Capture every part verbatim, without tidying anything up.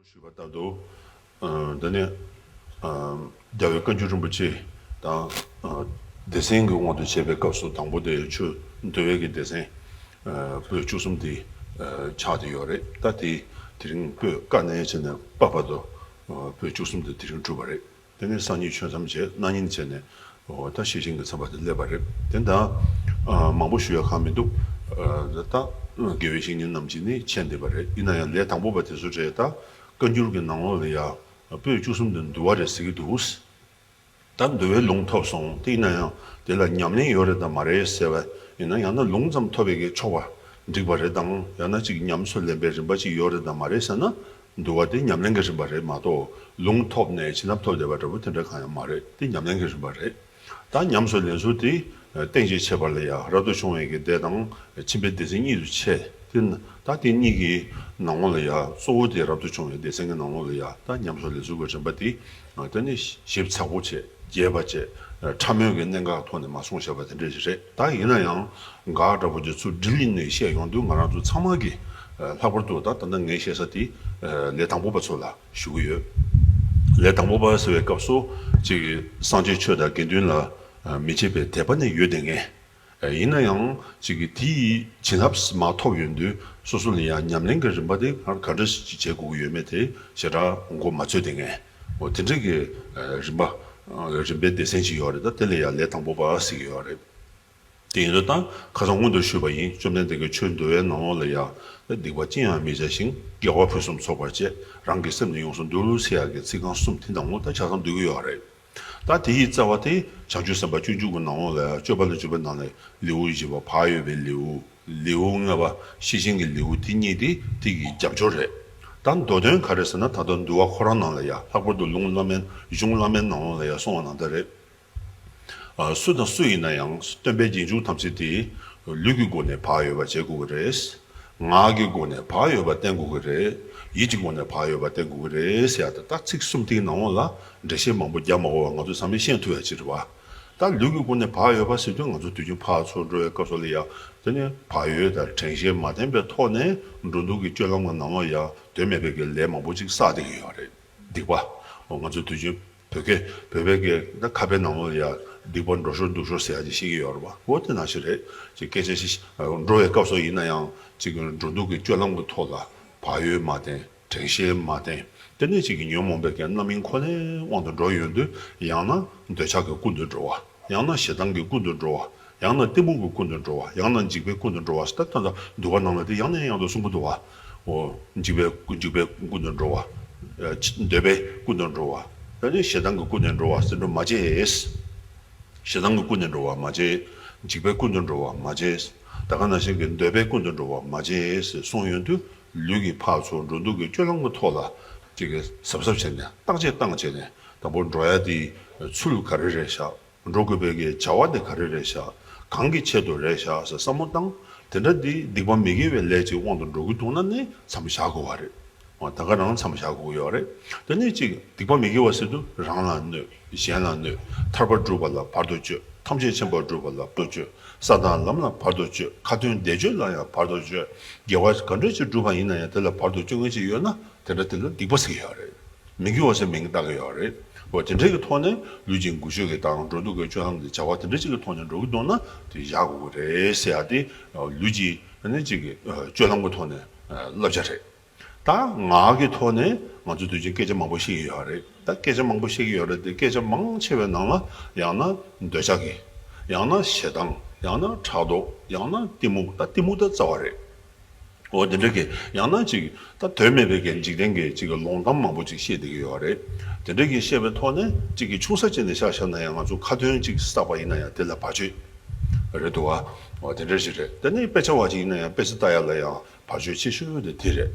ཞུས་པ་ལྟར་དུ། ཨ། འདི་ནི། ཨ། རྒྱལ་བའི་བཀའ་འགྱུར་རིན་པོ་ཆེ་དང་། ཨ། སྡེ་ཚན་གྱི་དབང་དུ་བྱས་པའི་སྐབས་སུ་དང་པོ་དེ་ཆོས་འདུལ་བའི་གི་སྡེ་ཚན། ཨ། པོད་བཅུ་གསུམ་དེ། ཨ། ཆགས་བསྡད་ཡོད་རེད། ད་དེ་དེ་རིང་པོད་ཀ་ནས་བྱས་ནས་པ་བར་དུ། ཨ། པོད་བཅུ་གསུམ་དེ་དེ་རིང་གྲུབ་པ་རེད། དེ་ནས་སང་ཉིན་ཆོས་མཚམས་བྱས། གནངས་ཉིན་བྱས་ནས། འོ། ད་ཤེར་ཕྱིན་གྱི་མཚམས་པ་དེ་སླེབས་པ་རེད། དེ་ད། ཨ། མང་པོ་ཞུ་ཡ་གང་མི་འདུག་ཨ། ད་དགེ་བའི་བཤེས་གཉེན་རྣམས་ཀྱིས་ནི་མཁྱེན་བསྡད་པ་རེད། ཡིན་ན་ཡང་ལས་དང་པོ་པ་དེ་ཚོ་རེད། ད་བཀའ་འགྱུར་གྱི་ནང་ལོགས་ལ་ཡ། པོད་བཅུ་གསུམ་དེ་འདུལ་བ་རེད་ཟེར་གྱི་འདུག་ད་འདུལ་བའི་ལུང་ཐོབ་སོང་། དེ་ཡིན་ན་ཡང་དེ་ལ་ཉམས་ལེན་ཡོད་རེད་དམ་མ་རེད་ཟེར་བ་ཡིན་ན། ཡང་ན་ལུང་ཙམ་ཐོབ་པའི་གི་ཆོག་པ་འགྲིག་པ་རེད་དང་། ཡང་ན་ཅིག་ཉམས་སུ་ལེན་པའི་རིམ་པ་ཅིག་ཡོད་རེད་དམ་མ་རེད་ཟེར་ན། འདུལ་བ་དེ་ཉམས་ལེན་གྱི་རིམ་པ་རེད་མ་གཏོགས། ལུང་ཐོབ་ནས་བྱིན་རླབས་ཐོབ་བསྡད་པ་འདྲ་པོ་དེ་འདྲ་གང་ཡང་མ་རེད། དེ་ཉམས་ལེན་གྱི་རིམ་པ་རེད། ད་ཉམས་སུ་ལེན་ཚུལ་དེ། ཨ། རྟེན་གཞི་བྱས་པ་ལ་ཡ་རབ་ཏུ་བྱུང་བའི་གི་སྡེ་དང་ཁྱིམ་པའི་སྡེ་ཚན་གཉིས་སུ་ཕྱེ། དེ་ན་ད་དེ་གཉིས་ཀྱི་ནང་ལོགས་ལ་ཡ་གཙོ་བོ་དེ་རབ་ཏུ་བྱུང་བའི་སྡེ་ཚན་གྱི་ནང་ལོགས་ལ་ཡ། ད་ཉམས་སུ་ལེན་ཚུལ་གྱི་རིམ་པ་དེ། ཨ། དེ་ནི་ཞིབ་ཚགས་པོ་བྱས། རྒྱས་པ་བྱས། ཨ། ཕྲ་མོའི་གི་གནད་འགག་ཐོག་ནས་མ་གསུངས་བཞག་པ་དེ་འདྲ་ཞིག་རེད། ད་ཡིན་ན་ཡང་འགག་འདྲ་པོ་དེ་ཚུར་དྲིལ་ནས་བཤད་ཡོང་དུས། ང་རང་ཚོ་ཚང་མ་གིས། ཨ། ལྷག་པར་དུ་ད་ད་ལྟ་ངས་བཤད་ས་དེ། ཨ། ལས་དང་པོ་པ་ཚོ་ལ་ཞུ་གི་ཡོད། ལས་དང་པོ་པ་ཟེར་བའི་སྐབས་སུ་ཅིག་སངས་རྒྱས་ཆོས་དང་དགེ་འདུན་ལ། ཨ། མི་ཕྱེད་པའི་དད་པ་ནི་ཡོད་བསྡད་མཁན། ཨ། ཡིན་ན་ཡང་ཅིག་གིས་དེའི་བྱིན་རླབས་མར་ཐོབ་ཡོང་དུས། སོ་སོ་ལ་ཡང་ཉམས་ལེན་གྱི་རིམ་པ་དེ་ག་འདྲ་ཞིག་བྱེད་དགོས་ཀྱི་ཡོད་མེད་དེ་ཞེ་དྲག་མགོ་མ་ཚོད་བསྡད་མཁན། འོ། དེ་འདྲ་གི། ཨ། རིམ་པ། ཨ། རིམ་པའི་སྡེ་ཚན་ཞིག་ཡོད་རེད། ད་དེ་ལ་ཡང་ལས་དང་པོ་པ་ཟེར་གྱི་ཡོད་རེད། དེ་ཡིན་དུས་ད་ཁ་སང་སྔོན་དུ་ཞུས་པ་ཡིན། བཅོམ་ལྡན་འདས་ཀྱིས་ཆོས་འདུལ་བའི་ནང་ལོགས་ལ་ཡ། སྡིག་པ་ཅི་ཡང་མི་བྱ་ཞིང་། དགེ་བ་ཕུན་སུམ་ཚོགས་པར་སྤྱད། རང་གི་སེམས་ནི་ཡོངས་སུ་འདུལ་ཟེར་ཡག་གི་ཚིག་རྐང་གསུམ་དེ་ནང་ལོགས་ད་ཆ་ཚང་འདུས་ཀྱི་ཡོད་རེད། ད་དེ་ཡི་རྩ་བ་དེ་བྱང་ཆུབ་སེམས་དཔའ་སྤྱོད་འཇུག་གི་ནང་ལོགས་ལ་ཡ། སྤྱོད་པ་ལ་འཇུག་པའི་ནང་ལས་ལེའུ་བཞི་པ་བག་ཡོད་པའི་ལེའུ། ལེའུ་ལྔ་པ་ཤེར་ཕྱིན་གྱི་ལེའུ། དེ་གཉིས་དེ་དེ་གི་རྒྱབ་སྐྱོར་རེད། ད་མདོ་དོན་ག་རེ་ཟེར་ན། ད་ལྟ་འདུལ་བ་ཁོ་རང་ནང་ལ་ཡ། ལྷག་པར་དུ་ལུང་བླ་མའི། གཞུང་བླ་མའི་ནང་ལོགས་ལ་ཡ་གསུངས་པ་ནང་ལྟར་རེད། ཨ། སུ་དང་སུ་ཡིན་ན་ཡང་སྟོན་པའི་རྗེས་འཇུག་ཐམས་ཅད་དེ་ལུས་ཀྱི་སྒོ་ནས་བག་ཡོད་པ་བྱེད་དགོས་ཀྱི་རེད། ངག་གི་སྒོ་ནས་བག་ཡོད་པ་བསྟེན་དགོས་ཀྱི་རེད། ཡིད་ཀྱི་སྒོ་ནས་བག་ཡོད་པ་བསྟེན་དགོས་ཀྱི་རེད་ཟེར་ཡ་དེ། ད་ཚིག་གསུམ་དེའི་ནང་ལོགས་ལ་འགྲེལ་བཤད་མང་པོ་རྒྱག་མ་དགོས་པར་ང་ཚོས་ཚང་མས་ཤེས་ཐུབ་ཡ་ཅིག་རེད་བ། ད་ལུས་ཀྱི་སྒོ་ནས་བག་ཡོད་པ་ཟེར་དུས། ང་ཚོ་དུས་རྒྱུན་ཕར་ཚུར་འགྲོ་བའི་སྐབས་སུ་ལ་ཡ། དེ་ནས་བག་ཡོད་དང་དྲན་ཤེས་མ་བསྟེན་པའི་ཐོག་ནས་འགྲོ་འདུག་གི་སྤྱོད་ལམ་གྱི་ནང་ལོགས་ཡ། དོན་མེད་པའི་གི་ལས་མང་པོ་ཅིག་བསགས་བསྡད་ཀྱི་ཡོད་རེད། སྡིག་པ། འོ། ང་ཚོ་དུས་རྒྱུན་བོད་སྐད། བོད་པའི་གི་ད་ཁ་དཔེ་ནང་ལོགས་ལ་ཡ། སྡིག་པ་འགྲོ་ཞོར་འདུག་ཞོར་ཟེར་ཡ་ཅིག་བཤད་ཀྱི་ཡོད་རེད་བ། འོ། དེ་ནང་བཞིན་རེད། ཅིག་སྐད་ཆ་ཞིག་འགྲོ་བའི་སྐབས་སུ་ཡིན་ན་ཡང་། ཅིག་འགྲོ་འདུག་གི་སྤྱོད་ལམ་གྱི་ཐོག་ལ་བག་ཡོད་མ་བསྟེན། དྲན་ཤེས་མ་བསྟེན། དེ་ནས་ཅིག་གི་ཉོན་མོངས་པའི་གི་རྣམ་སྨིན་ཁོ་ནའི་དབང་དུ་འགྲོ་ཡོང་དུས། ཡང་ན་འདོད་ཆགས་ཀྱིས་ཀུན་ཏུ་འགྲོ་བ། ཡང་ན་ཞེ་སྡང་གིས་ཀུན་ཏུ་འགྲོ་བ། ཡང་ན་གཏི་མུག་གིས་ཀུན་ཏུ་འགྲོ་བ། ཡང་ན་འཇིགས་པས་ཀུན་ཏུ་འགྲོ་བ། ད་ལྟ་འདུལ་བ་ནང་ལ་དེ་ཡང་ནས་ཡང་དུ་གསུང་གི་འདུག་བ། འོ། འཇིགས་པས། འཇིགས་པས་ཀུན་ཏུ་འགྲོ་བ། ཨ། འདོད་པས་ཀུན་ཏུ་འགྲོ་བ། ད་ནི་ཞེ་སྡང་གིས་ཀུན་ཏུ་འགྲོ་བ་ཟེར་འགྲོ་མ་བྱེད། ཞེ་སྡང་གིས་ཀུན་ནས་འགྲོ་བ་མ་བྱེད། འཇིགས་པས་ཀུན་ཏུ་འགྲོ་བ་མ་བྱེད། ད་ག་ནང་བཞིན་གྱི་འདོད་པས་ཀུན་ཏུ་འགྲོ་བ་མ་བྱེད་ཟེར་གསུངས་ཡོང་དུས། ལུས་ཀྱི་ཕར་ཚུར་འགྲོ་འདུག་གི་སྤྱོད་ལམ་གྱི་ཐོག་ལ་ཅིག་གི་གཟབ་གཟབ་བྱས་ནས། བརྟག་དཔྱད་བཏང་བྱས་ནས། དང་པོ་འགྲོ་ཡ་དེའི་ཚུལ་ག་རེ་རེད་ཤག་འགྲོ་དགོས་པའི་གི་བྱ་བ་དེ་ག་རེ་རེད་ཤག་གང་གི་ཆེད་དུ་རེད་ཤག་ཟེར་བསམ་བློ་བཏང་། དེ་འདྲ་དེ་སྡིག་པ་མི་དགེ་བའི་ལས་ཅིག་དབང་དུ་འགྲོ་གི་འདུག་ན་ནི་མཚམས་བཞག་དགོས་པ་རེད། འོ། ད་ག་རང་མཚམས་བཞག་དགོས་ཀྱི་ཡོད་རེད། དེ་ནས་ཅིག་སྡིག་པ་མི་དགེ་བ་ཟེར་དུས། རང་ལ་གནོད། གཞན་ལ་གནོད། ཐར་པ་སྒྲུབ་པ་ལ་བར་དུ་གཅོད། ཐམས་ཅད་མཁྱེན་པ་སྒྲུབ་པ་ལ་བར་དུ་གཅོད། ས་དང་ལམ་ལ་བར་དུ་གཅོད། ཁ་ཏོན་བཟླས་བརྗོད་ལ་ཡང་བར་དུ་གཅོད། དགེ་བ་ག་འདྲ་ཅིག་བསྒྲུབས་པ་ཡིན་ན་ཡང་། དེ་ལ་བར་དུ་གཅོད་མཁན་ཅིག་ཡོད་ན། དེ་འདྲ་དེ་ལ་སྡིག་པ་ཟེར་གྱི་ཡོད་རེད། མི་དགེ་བ་ཟེར་མིང་བཏགས་ཀྱི་ཡོད་རེད། འོ། དེ་འདྲའི་གི་ཐོག་ནས་ལུས་ཀྱི་འགུལ་སྐྱོད་ཀྱི་དང་། འགྲོ་འདུག་གི་སྤྱོད་ལམ་དེ། བྱ་བ་དེ་འདྲ་ཅིག་གི་ཐོག་ནས་འགྲོ་གི་འདུག་ན་དེ་བཞག་དགོས་ཀྱི་རེད་ཟེར་ཡ་དེ། ལུས་ཀྱི་ནི་ཅིག་གི་སྤྱོད་ལམ་གྱི་ཐོག་ནས་བསླབ་བྱ་རེད། ད་ངག་གི་ཐོག་ནས་ང་ཚོ་དུས་རྒྱུན་སྐད་ཆ་མང་པོ་བཤད་ཀྱི་ཡོད་རེད། ད་སྐད་ཆ་མང་པོ་བཤད་ཀྱི་ཡོད་རེད་དེ། སྐད་ཆ་མང་ཆེ་བའི་ནང་ལ་ཡང་ན་འདོད་ཆགས་ཀྱི། ཡང་ན་ཞེ་སྡང་། ཡང་ན་ཕྲག་དོག་ཡང་ན་གཏི་མུག་ད་གཏི་མུག་ད་རྩ་བ་རེད། འོ། དེ་འདྲ་གི། ཡང་ན་ཅིག་ད་དོན་མེད་པའི་གི་འཇིག་རྟེན་གྱི་ཅིག་གི་ལོང་གཏམ་མང་པོ་ཅིག་བཤད་བསྡད་ཀྱི་ཡོད་རེད། དེ་འདྲ་གི་བཤད་པའི་ཐོག་ནས་ཅིག་གི་ཆུང་ས་ཅིག་ནས་ཆ་བཞག་ན་ཡང་ང་ཚོ་ཁ་ཏོན་ཅིག་བསགས་པ་ཡིན་ན་ཡང་དེ་ལ་བར་ཆད་རེད་འདུག་བ། འོ། དེ་འདྲ་ཞིག་རེད། དེ་ནས་དཔེ་ཆ་བ་ཅིག་ཡིན་ན་ཡང་དཔེ་ཆ་ལྟ་ཡ་ལ་ཡང་བར་ཆད་ཆེ་ཤོས་དེ་དེ་རེད།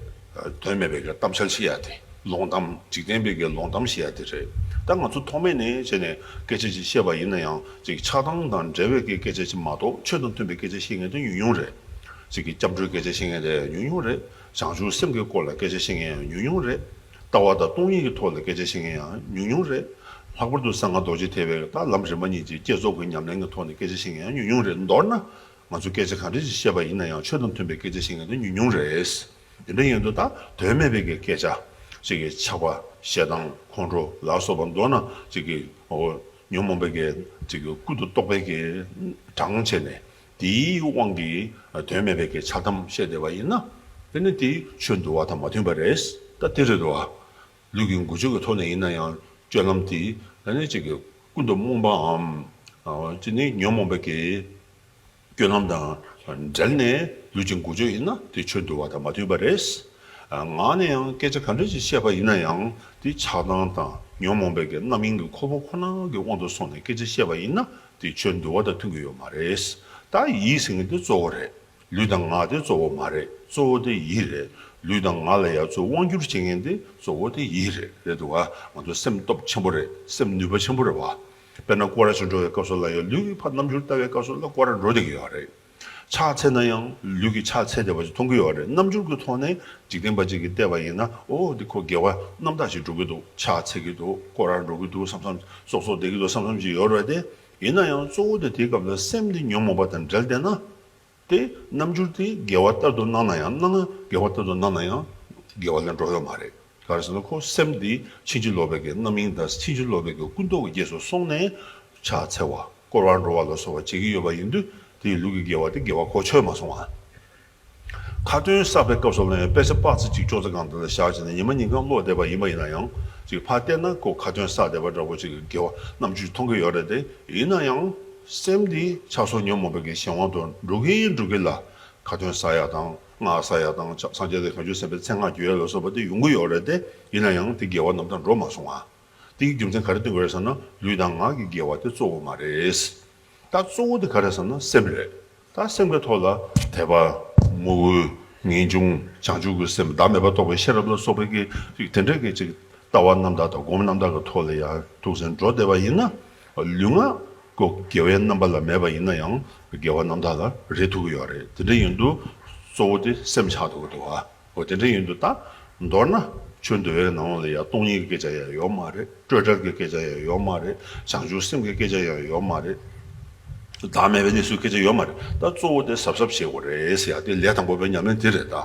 དོན་མེད་པའི་གི་གཏམ་འཆལ་བཤད་ཡ་དེ། ལོང་གཏམ། འཇིག་རྟེན་པའི་གི་ལོང་གཏམ་བཤད་ཡ་དེ་རེད། ད་ང་ཚོ་ཐོག་མེད་ནས་བྱས་ནས་སྐད་ཆ་ཅིག་བཤད་པ་ཡིན་ན་ཡང་། ཅིག་ཆགས་སྡང་དང་འབྲེལ་བའི་གི་སྐད་ཆ་ཅིག་མ་གཏོགས། ཆོས་དང་མཐུན་པའི་སྐད་ཆ་བཤད་མཁན་དེ་ཉུང་ཉུང་རེད། ཅིག་གི་སྐྱབས་འགྲོའི་སྐད་ཆ་བཤད་མཁན་དེ་ཉུང་ཉུང་རེད། བྱང་ཆུབ་སེམས་ཀྱི་སྐོར་ལ་སྐད་ཆ་བཤད་མཁན་ཡང་ཉུང་ཉུང་རེད། ལྟ་བ་དང་སྟོང་ཉིད་ཀྱི་ཐོག་ལ་སྐད་ཆ་བཤད་མཁན་ཡང་ཉུང་ཉུང་རེད། ལྷག་པར་དུ་གསང་སྔགས་རྡོ་རྗེ་ཐེག་པའི་ད་ལམ་རིམ་པ་གཉིས་ཀྱི་བསྐྱེད་རྫོགས་ཀྱི་ཉམས་ལེན་གྱི་ཐོག་ནས་སྐད་ཆ་བཤད་མཁན་ཡང་ཉུང་ཉུང་རེད། མདོར་ན། ང་ཚོས་སྐད་ཆ་ག་འདྲ་ཞིག་བཤད་པ་ཡིན་ན་ཡང་། ཆོས་དང་མཐུན་པའི་སྐད་ཆ་བཤད་མཁན་དེ་ཉུང་ཉུང་རེད། དེ་འདྲ་ཡིན་དུས་ད་དོན་མེད་པའི་གི་སྐད་ཆ། ཅིག་གི་ཆགས་པ་ཞེ་སྡང་ཁོང་ཁྲོ་ལ་སོགས་པ་མདོར་ན་ཅིག་གི་འོ་ཉོན་མོངས་པའི་གི་ཅིག་གི་ཀུན་ཏུ་རྟོག་པའི་གི་གྲངས་བྱས་ནས་དེའི་དབང་གིས་དོན་མེད་པའི་གི་འཆལ་གཏམ་བཤད་བསྡད་པ་ཡིན་ན། དེ་ནི་དེ་ཆོས་འདུལ་བ་དང་མ་མཐུན་པ་རེད། ད་དེ་རེད་དོ། ལུས་ཀྱི་འགུལ་སྐྱོད་ཀྱི་ཐོག་ནས་ཡིན་ན་ཡང་སྤྱོད་ལམ་དེ་ད་ནི་ཅིག་གི་ཀུན་ཏུ་རྨོངས་པའམ་ཅིག་ནི་ཉོན་མོངས་པའི་གི་སྤྱོད་ལམ་དང་འབྲེལ་ནས་ལུས་ཀྱི་འགུལ་སྐྱོད་ཡིན་ན་དེ་ཆོས་འདུལ་བ་དང་མ་མཐུན་པ་རེད། ངག་ནས་ཡང་སྐད་ཆ་ག་འདྲ་ཞིག་བཤད་པ་ཡིན་ན་ཡང་དེ་ཆགས་སྡང་དང་ཉོན་མོངས་པའི་གི་རྣམ་གཡེང་གི་ཁོལ་པོ་ཁོ་ན་གི་དབང་དུ་སོང་ནས་སྐད་ཆ་བཤད་པ་ཡིན་ན་དེ་ཆོས་འདུལ་བ་དང་མཐུན་གྱི་ཡོད་མ་རེད། ད་ཡིད་ཟེར་མཁན་དེ་གཙོ་བོ་རེད། ལུས་དང་ངག་དེ་གཙོ་བོ་མ་རེད། གཙོ་བོ་དེ་ཡིད་རེད། ལུས་དང་ངག་ལ་ཡང་གཙོ་དབང་སྒྱུར་བྱེད་མཁན་དེ་གཙོ་བོ་དེ་ཡིད་རེད། རེད་འདུག་ག་ང་ཚོ་སེམས་སྟོབས་ཆེན་པོ་རེད། སེམས་ནུས་པ་ཆེན་པོ་རེད་བ། དཔེར་ན་སྐོར་ར་ཞིག་འགྲོ་བའི་སྐབས་སུ་ལ་ཡང་ལུས་ཀྱི་ཕར་རྣམ་འགྱུར་ལྟ་བའི་སྐབས་སུ་ལ་སྐོར་ར་འགྲོ་བསྡད་ཀྱི་ཡོད་རེད། ཕྱག་འཚལ་ན་ཡང་ལུས་ཀྱིས་ཕྱག་འཚལ་བསྡད་པ་ཞིག་མཐོང་གི་ཡོད་རེད། རྣམ་འགྱུར་གྱི་ཐོག་ནས་འཇིག་རྟེན་པ་ཅིག་གིས་བལྟས་པ་ཡིན་ན། ཨོ་འདི་ཁོ་དགེ་བ་རྣམ་དག་ཞིག་འགྲོ་གི་འདུག་ཕྱག་འཚལ་གྱི་འདུག་སྐོར་ར་འགྲོ་གི་འདུག་བསམ་བསམ་སོག་སོག་བསྡད་ཀྱི་འདུག་བསམ་བསམ་ཞིག་ཡོད་རེད་དེ། ཡིན་ན་ཡང་གཙོ་བོ་དེ་དེའི་སྐབས་ལ་སེམས་དེ་ཉོན་མོངས་པ་དང་འབྲེལ་བསྡད་ན། དེ་རྣམ་འགྱུར་དེ་དགེ་བ་ལྟར་དུ་སྣང་ན་ཡང་སྣང་ན་དགེ་བ་ལྟར་དུ་སྣང་ན་ཡང་དགེ་བ་ལ་འགྲོ་ཡོད་མ་རེད། ག་རེ་ཟེར་ན་ཁོ་སེམས་འདི་ཕྱིན་ཅི་ལོག་པའི་གི་རྣམ་གཡེང་དང་ཕྱིན་ཅི་ལོག་པའི་གི་ཀུན་རྟོག་གི་རྗེས་སུ་སོང་ནས་ཕྱག་འཚལ་བ་སྐོར་བར་འགྲོ་བ་ལ་སོགས་པ་བྱེད་ཀྱི་ཡོད་པ་ཡིན་དུས་དེའི་ལུས་ཀྱི་དགེ་བ་དེ་དགེ་བ་གོ་ཆོད་མ་སོང་བ། ཁ་ཏོན་བསགས་པའི་སྐབས་སུ་ལ་ཡང་དཔེ་ཆ་དཔག་ཚད་གཅིག་ཅོག་ཙེ་སྒང་དེ་ལ་བཞག་བྱས་ནས་ཉི་མ་ཉིན་གང་ཀློག་བསྡད་པ་ཡིན་པ་ཡིན་ན་ཡང་ཅིག་ཕར་བལྟས་ན་ཁོ་ཁ་ཏོན་བསགས་བསྡད་པ་འདྲ་པོ་ཅིག་གི་དགེ་བ་རྣམ་འགྱུར་མཐོང་གི་ཡོད་རེད་དེ། ཡིན་ན་ཡང་སེམས་འདི་ཆགས་སོགས་ཉོན་མོངས་པའི་གི་གཞན་དབང་དུ་འགྲོ་གིན་འགྲོ་གིན་ལ་ཁ་ཏོན་བསགས་ཡག་དང་སྔགས་བསགས་ཡག་དང་སངས་རྒྱས་དང་བྱང་ཆུབ་སེམས་དཔའི་མཚན་སྔགས་བརྗོད་ཡག་ལ་སོགས་པ་དེ་ཡོང་གི་ཡོད་རེད་དེ། ཡིན་ན་ཡང་དེ་དགེ་བ་རྣམ་དག་འགྲོ་མ་སོང་ང་། དེའི་རྒྱུ་མཚན་ག་རེ་སྟོན་དགོས་རེད་ཟེར་ན་ལུས་དང་ངག་གི་དགེ་བ་དེ་གཙོ་བོ་མ་རེད། ད་གཙོ་བོ་དེ་ག་རེ་ཟེར་ན་སེམས་རེད། ད་སེམས་ཀྱི་ཐོག་ལ་དད་པ། མོས་གུས། ངེས་འབྱུང་། བྱང་ཆུབ་ཀྱི་སེམས། བདག་མེད་པ་རྟོགས་པའི་ཤེས་རབ་ལ་སོགས་པའི་གི་ཅིག་དེ་འདྲའི་གི་ཅིག་ལྟ་བ་རྣམ་དག་དང་སྒོམ་རྣམ་དག་གི་ཐོག་ལ་ཡང་ཐུགས་སེམས་འགྲོ་བསྡད་པ་ཡིན་ན། ལུས་ངག་གོ་དགེ་བའི་རྣམ་པ་ལ་མེད་པ་ཡིན་ན་ཡང་དགེ་བ་རྣམ་དག་ལ་རེག་ཐུབ་ཀྱི་ཡོད་རེད། དེ་འདྲ་ཡིན་དུས་གཙོ་བོ་དེ་སེམས་ཆགས་འདུག་གི་འདུག་ཨ། འོ་དེ་འདྲ་ཡིན་དུས་ད་མདོར་ན་ཆོས་འདུལ་བའི་ནང་ལ་ཡང་སྟོང་ཉིད་ཀྱི་སྐད་ཆ་ཡང་ཡོད་མ་རེད། སྤྲོས་བྲལ་གྱི་སྐད་ཆ་ཡང་ཡོད་མ་རེད། བྱང་ཆུབ་སེམས་ཀྱི་སྐད་ཆ་ཡང་ཡོད་མ་རེད། བདག་མེད་པའི་གནས་ཚུལ་སྐད་ཆ་ཡོད་མ་རེད། ད་གཙོ་བོ་དེ་གཟབ་གཟབ་བྱེད་དགོས་རེད་ཟེར་ཡ་དེ་ལས་དང་པོ་པའི་ཉམས་ལེན་དེ་རེད། ད་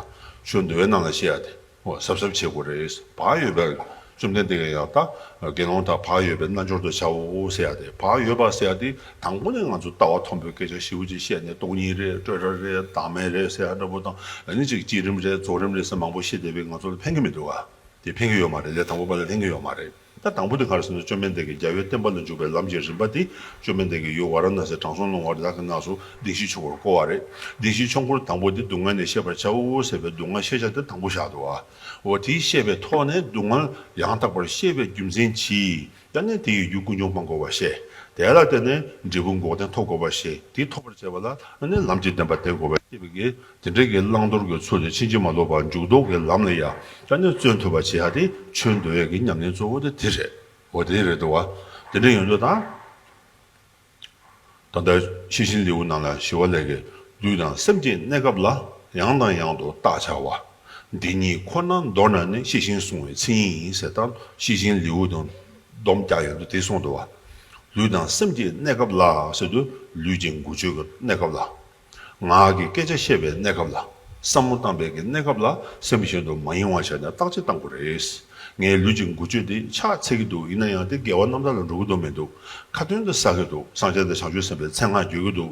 ཆོས་འདུལ་བའི་ནང་ལ་བཤད་ཡ་དེ། འོ་གཟབ་གཟབ་བྱེད་དགོས་རེད། བག་ཡོད་པའི་བཅོམ་ལྡན་འདས་ཀྱིས་ཡང་ད་དགེ་སློང་དག་བག་ཡོད་པའི་རྣལ་འབྱོར་དུ་བྱའོ་ཟེར་ཡ་དེ། བག་ཡོད་པ་ཟེར་ཡ་དེ་དང་པོ་ནས་ང་ཚོ་ལྟ་བ་མཐོན་པོའི་སྐད་ཆ་ཞེ་པོ་ཅིག་བཤད་ནས་སྟོང་ཉིད་རེད། སྤྲོས་བྲལ་རེད། བདག་མེད་རེད་ཟེར་ཡ་འདྲ་པོ་དང་། ཨ་ནི་ཅིག་བསྐྱེད་རིམ་རེད། རྫོགས་རིམ་རེད་ཟེར་མང་པོ་བཤད་བསྡད་པས་ང་ཚོ་ལ་ཕན་གྱི་མི་འདུག་ག་དེ་ཕན་གྱི་ཡོད་མ་རེད། ལས་དང་པོ་པ་ལ་ཕན་གྱི་ཡོད་མ་རེད། ད་དང་པོ་དེ་ག་རེ་ཟེར་ན་བཅོམ་ལྡན་འདས་ཀྱིས་རྒྱལ་བའི་བསྟན་པ་ལ་འཇུག་པའི་ལམ་གྱི་རིམ་པ་དེ་བཅོམ་ལྡན་འདས་ཀྱིས་ཡུལ་ཝཱ་ར་ཎ་སིའི་དྲང་སྲོང་ལྷུང་བ་རི་དྭགས་ཀྱི་ནགས་སུ་བདེན་བཞིའི་ཆོས་འཁོར་བསྐོར་བ་རེད། བདེན་བཞིའི་ཆོས་འཁོར་དང་པོ་དེ་སྡུག་བསྔལ་ནི་ཤེས་པར་བྱའོ་ཟེར་བའི་སྡུག་བསྔལ་ཤེས་བྱ་དེ་དང་པོ་བཞག་འདུག་ག་འོ་དེ་ཤེས་པའི་ཐོག་ནས་སྡུག་བསྔལ་ཡང་དག་པར་ཤེས་པའི་རྒྱུ་མཚན་གྱིས། ད་ནི་དེ་ཡི་རྒྱུ་ཀུན་འབྱུང་སྤང་དགོས་པར་བཤད། དེ་ལ་བརྟེན་ནས་འབྲས་བུ་འགོག་བདེན་ཐོབ་དགོས་པར་བཤད། དེ་ཐོབ་པར་བྱེད་པ་ལ་ནི་ལམ་གྱི་བདེན་པ་བསྟེན་དགོས་པར་བཤད་པའི་གི་དེ་འདྲའི་གི་བླང་དོར་གྱི་ཚུལ་དེ་ཕྱིན་ཅི་མ་ལོག་པར་འཇུག་ལྡོག་གི་ལམ་ལ་ཡང་ད་ནི་བརྩོན་ཐུབ་པ་བྱེད་ཡ་དེ་ཆོས་འདུལ་བའི་གི་ཉམས་ལེན་གཙོ་བོ་དེ་དེ་རེད། འོ་དེ་རེད་འདུག་ག་དེ་འདྲ་ཡོང་དུས་ད། ད་ལྟ་ཤེས་བཞིན་ལེའུ་ནང་ལ་ཞི་བ་ལྷས་ཀྱིས་ལུས་དང་སེམས་ཀྱི་གནས་སྐབས་ལ་ཡང་དང་ཡང་དུ་བརྟག་བྱ་བ། འདི་ཉིད་ཁོ་ན་མདོར་ན་ནི་ཤེས་བཞིན་གསུང་བའི་མཚན་ཉིད་ཡིན་ཟེར། ད་ཤེས་བཞིན་ལེའུ་དང་སྡོམ་རྒྱག་ཡོང་དུས་དེ་གསུངས་འདུག་ག་ལུས་དང་སེམས་ཀྱི་གནས་སྐབས་ལ་ཟེར་དུས་ལུས་ཀྱི་འགུལ་སྐྱོད་ཀྱི་གནས་སྐབས་ལ། ངག་གི་སྐད་ཆ་བཤད་པའི་གནས་སྐབས་ལ། བསམ་བློ་བཏང་པའི་གི་གནས་སྐབས་ལ་སེམས་གཞན་དུ་མ་ཡེངས་པ་བྱས་ནས་བརྟག་དཔྱད་བཏང་དགོས་རེད། ངའི་ལུས་ཀྱི་འགུལ་སྐྱོད་འདི་ཕྱག་འཚལ་གྱི་འདུག་ཡིན་ན་ཡང་དེ་དགེ་བ་རྣམ་དག་ལ་འགྲོ་གི་འདུག་མི་འདུག་ཁ་ཏོན་དུ་བསགས་ཀྱི་འདུག་སངས་རྒྱས་དང་བྱང་ཆུབ་སེམས་དཔའི་མཚན་སྔགས་བརྗོད་ཀྱི་འདུག་